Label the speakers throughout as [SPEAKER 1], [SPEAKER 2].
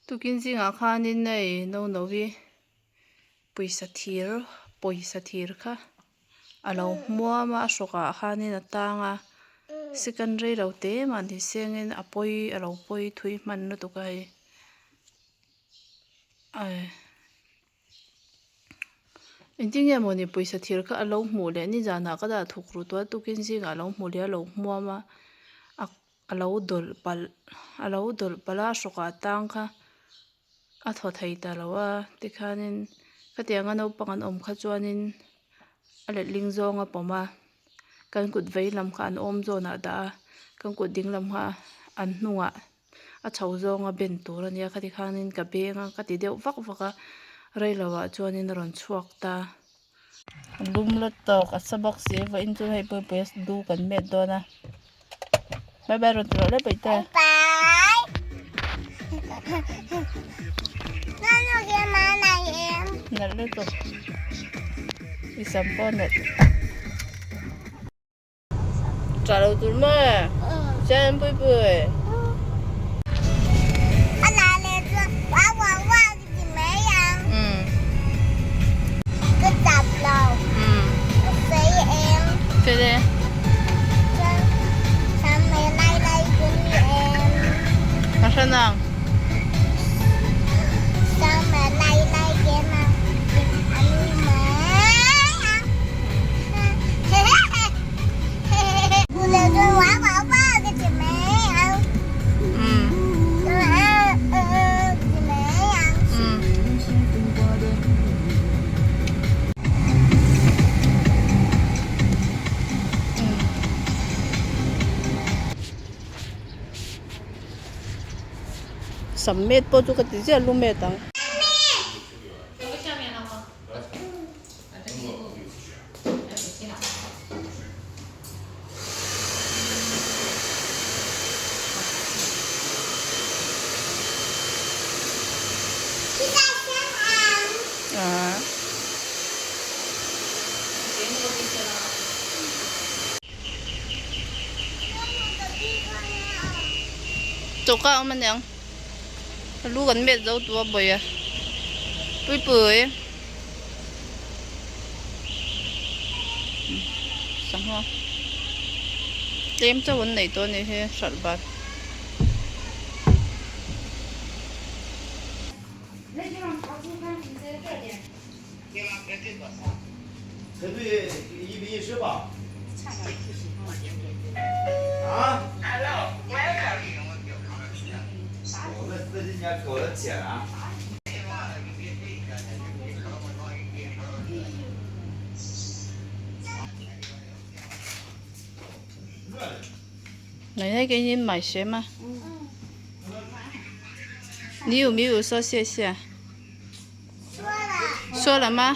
[SPEAKER 1] Tukin zingah khanin hei Nonovi pawisa thir pawisa thir kha a lo hmuam a a hrawkah khanin a tang a second rei lo te mahni sengin a pawi a lo pawi thui hman lutuk a hei ai. Engtin nge mawni pawisa thir kha a lo hmuh leh nizanah ka dah thuk ru tawh a tukin zingah a lo hmuh leh a lo hmuam a a lo dawlh palh a lo dawlh palh a a hrawkah tang kha a thaw thei ta lo a tikhanin khatianga naupang an awm kha chuanin a letling zawng a pawm a kan kut vei lam kha an awm zawnah a dah a kan kut ding lam kha an hnungah. a chho zawnga ben tur a nia khati khanin ka beng a ka ti deuh vak vak a reiloah chuanin a rawn chhuak ta. A lum la tawk a sa bawk si vawiin chu hei pawh pawh lu kan met dawn a bye bye rawn ti rawh le paih te. Nalh lutuk i sam pawh nalh. Trả đầu tur mà Xem bùi bùi Sam met pawh chu ka ti ziah lu met ang. Choka a awm aniang lu kan met zo tu a bawi a pui pui. Sangha tlem chauh an nei tawh a nih hi hralh bat. 奶奶给你买鞋吗？你有没有说谢谢？
[SPEAKER 2] 说了。
[SPEAKER 1] 说了吗？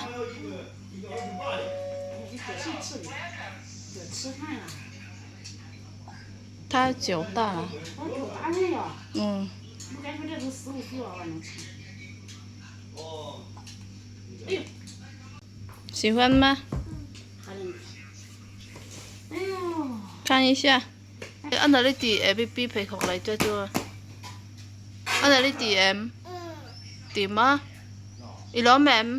[SPEAKER 1] 他脚大了。嗯。喜欢吗？看一下。A nalh i ti em i pi pheikhawk lai te chu a nalh i ti em ti ma i lawm em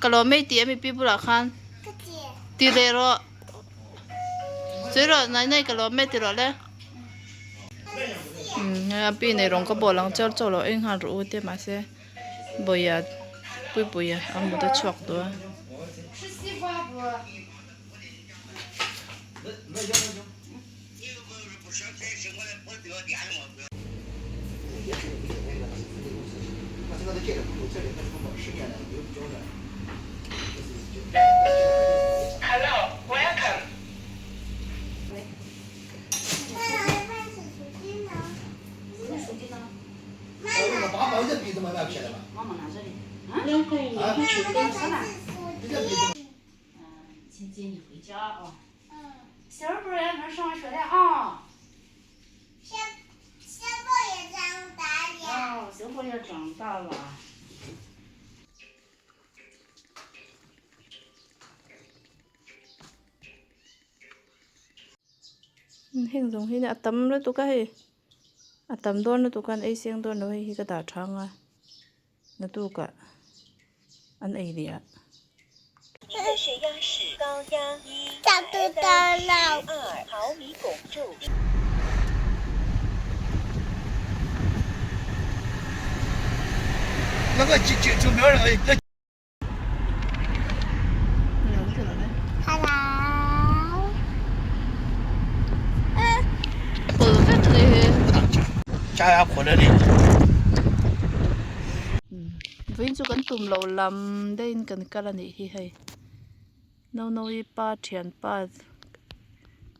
[SPEAKER 1] ka lawm e i ti em i pi bulah khan ti leh rawh sawi rawh nai nai ka lawm e ti rawh le umm a pi nei rawng ka bawl ang char chaw lo ei nghal rawh u te mahse bawia puipuia a mut a chhuak tawh a.
[SPEAKER 3] 先接你回家啊。小宝也能上学了啊。
[SPEAKER 2] 小小宝也长大了。
[SPEAKER 3] 哦，小宝也长大了。
[SPEAKER 1] Heng zawng hi a tam lutuk a hei. A tam dawn lutuk a an ei seng dawn lo hei hi ka dah tha ang a naktukah an ei leh ah. Vawiin chu kan tum loh lam deuhin kan kal a nih hi hei Nono-i pa thianpa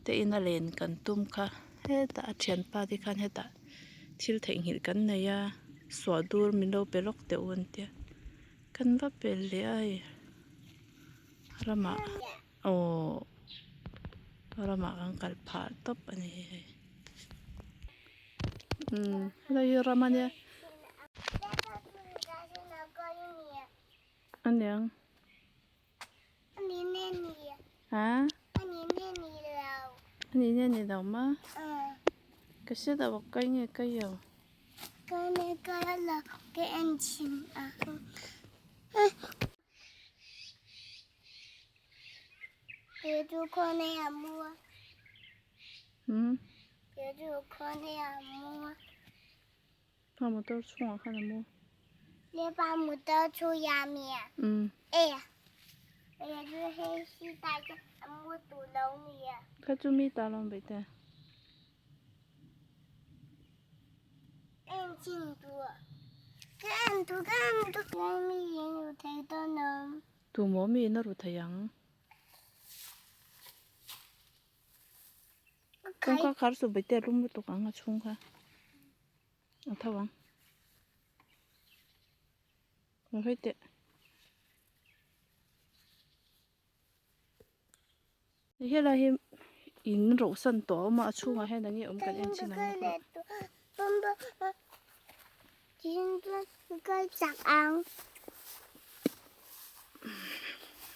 [SPEAKER 1] te ina len kan tum kha hetah a thianpa te khan hetah thil theihnghilh kan nei a suah dur min lo pe lawk teh u an tia. Kan va pel leh a hei ramah aww ramah kan kal phah tawp a ni hei umm helai hi ram a nia a niang ha a ni nge ni lo ma ka hre lo a kai nge kai lo. A motor chhungah khan a mu. Kha chu mi ta lawm ve te. Tumaw mi in a ru thei ang. Kawngka khar chu bete a lum lutuk ang a chhung kha a tho ang. Hawi teh. Helai hi in rawh san tawh a awm a a chhungah hian eng nge awm kan en chin ang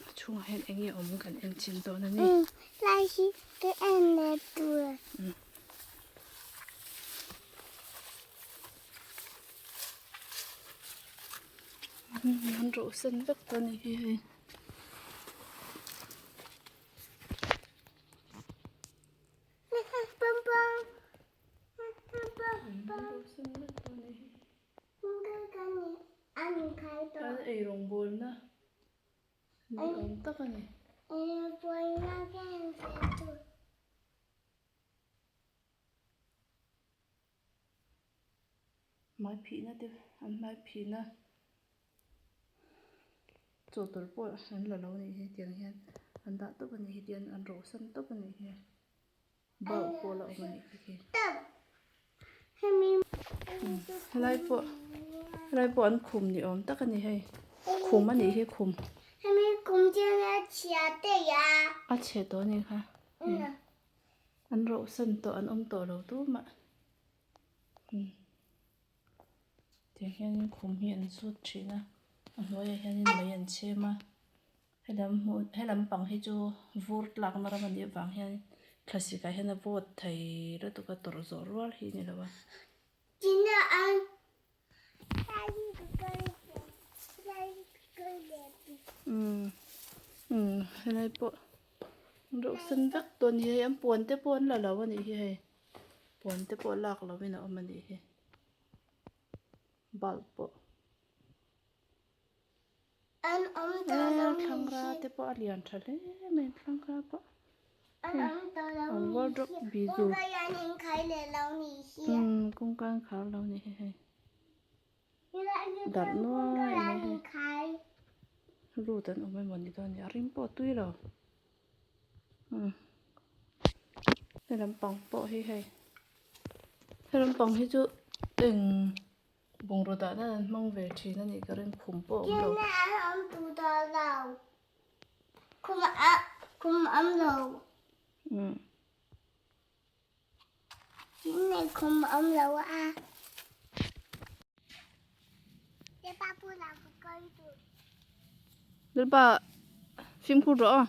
[SPEAKER 1] a chhungah hian eng nge awm kan en chin dawn a ni. An rawh san vek tawh a ni hi hei. An eirawngbawlna ni awm tak a ni. Hmai phihna te an hmai phihna chaw tawlh pawh an la lo a nih hi tiang hian an dah tawp a nih hi tiang an rawh san tawp a nih hi bulb pawh a la awm a nih hi helai pawh helai pawh an khum ni awm tak a ni hei khum a nih hi khum a chhe tawh a nih kha an rawh san tawh an awm tawh lo tumah. Tiang hianin khum hi an zut thin a a hnuaiah hianin mei an chhem a helam hmun helam pang hi chu vur tlakna ram a nih avang hian thlasik ah hian a vawt thei lutuk a tawrh zawh rual hi a ni lo a. Umm helai pawh reuh sen vek tawh a ni hei an puan te pawh an la lo a nih hi hei. Puan te pawh lak lo in a awm a nih hi bulb pawh thlangra te pawh a lian tha hle mai thlangra pawh an wardrobe bizu umm kawngka an khar lo a ni hi hei darh nuai mai hei lut an awm emaw ni dawn a ni a rim pawh a tui lo. He lampang pawh hi hei he lampang hi chu eng bungraw dah nan an hmang ve thin a nih ka ring khum pawh a awm lo. Lalpa fimkhur rawh aw.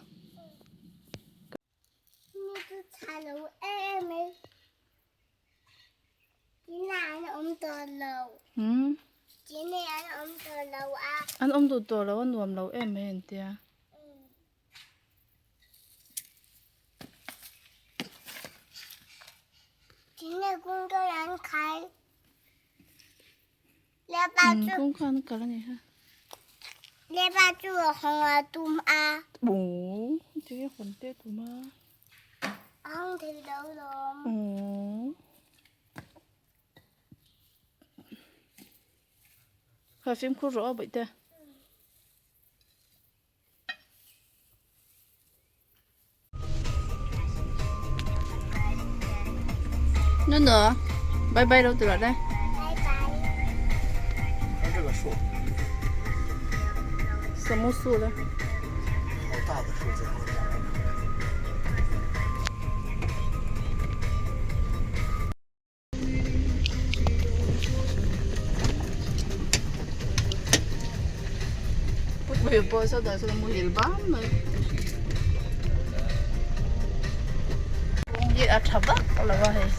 [SPEAKER 2] Tinah an awm tawh lo.
[SPEAKER 1] Umm.
[SPEAKER 2] Tinah an awm tawh lo a.
[SPEAKER 1] An awm duh tawh lo a nuam lo em mai an tia.
[SPEAKER 2] Tinah kawngka an khai.
[SPEAKER 1] Umm kawngka an kal a ni kha.
[SPEAKER 2] Leba chu a hawng a tum a.
[SPEAKER 1] Aww tinge hawn te tum a.
[SPEAKER 2] A hawng thei lo lawm.
[SPEAKER 1] Aww. Kha fimkhur rawh a bawihte. Nó nữa. Bye bye đâu từ đây. 什么树呢？
[SPEAKER 4] 好大的树在我家外面。
[SPEAKER 1] Putpui pawh sawtah sawn a muhil bam mai. Kawng hi a tha vak lo a hei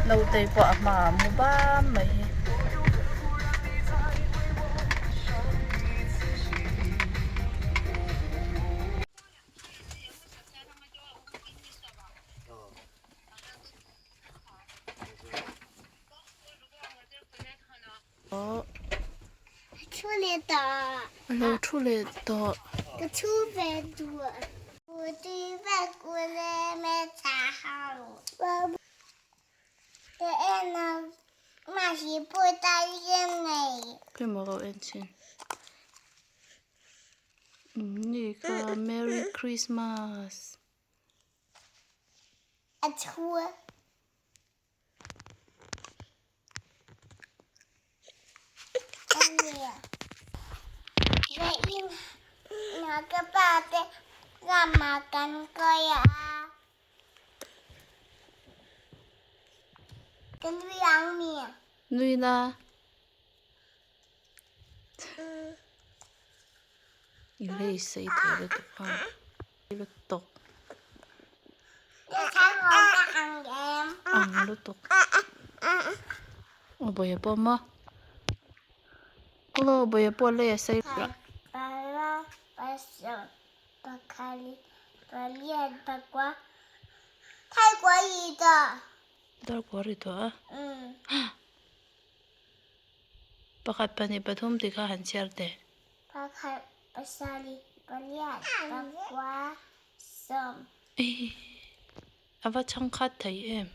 [SPEAKER 1] naute pawh a hmaah a mu bam mai hi. A lo thu leh tawh. Emaw ka en chhin. Ni kha Merry Christmas.
[SPEAKER 2] A thu.
[SPEAKER 1] Nui la. I lei sei thei lutuk a lutuk ang lutuk aw bawih pawh maw aw bawih pawh lei a sei Darkua ri tawh a pakhat pahnih pathum tih kha han chhiar teh.
[SPEAKER 2] Pakhat pasarih palian pakua sawm.
[SPEAKER 1] A va chhangkhat thei em.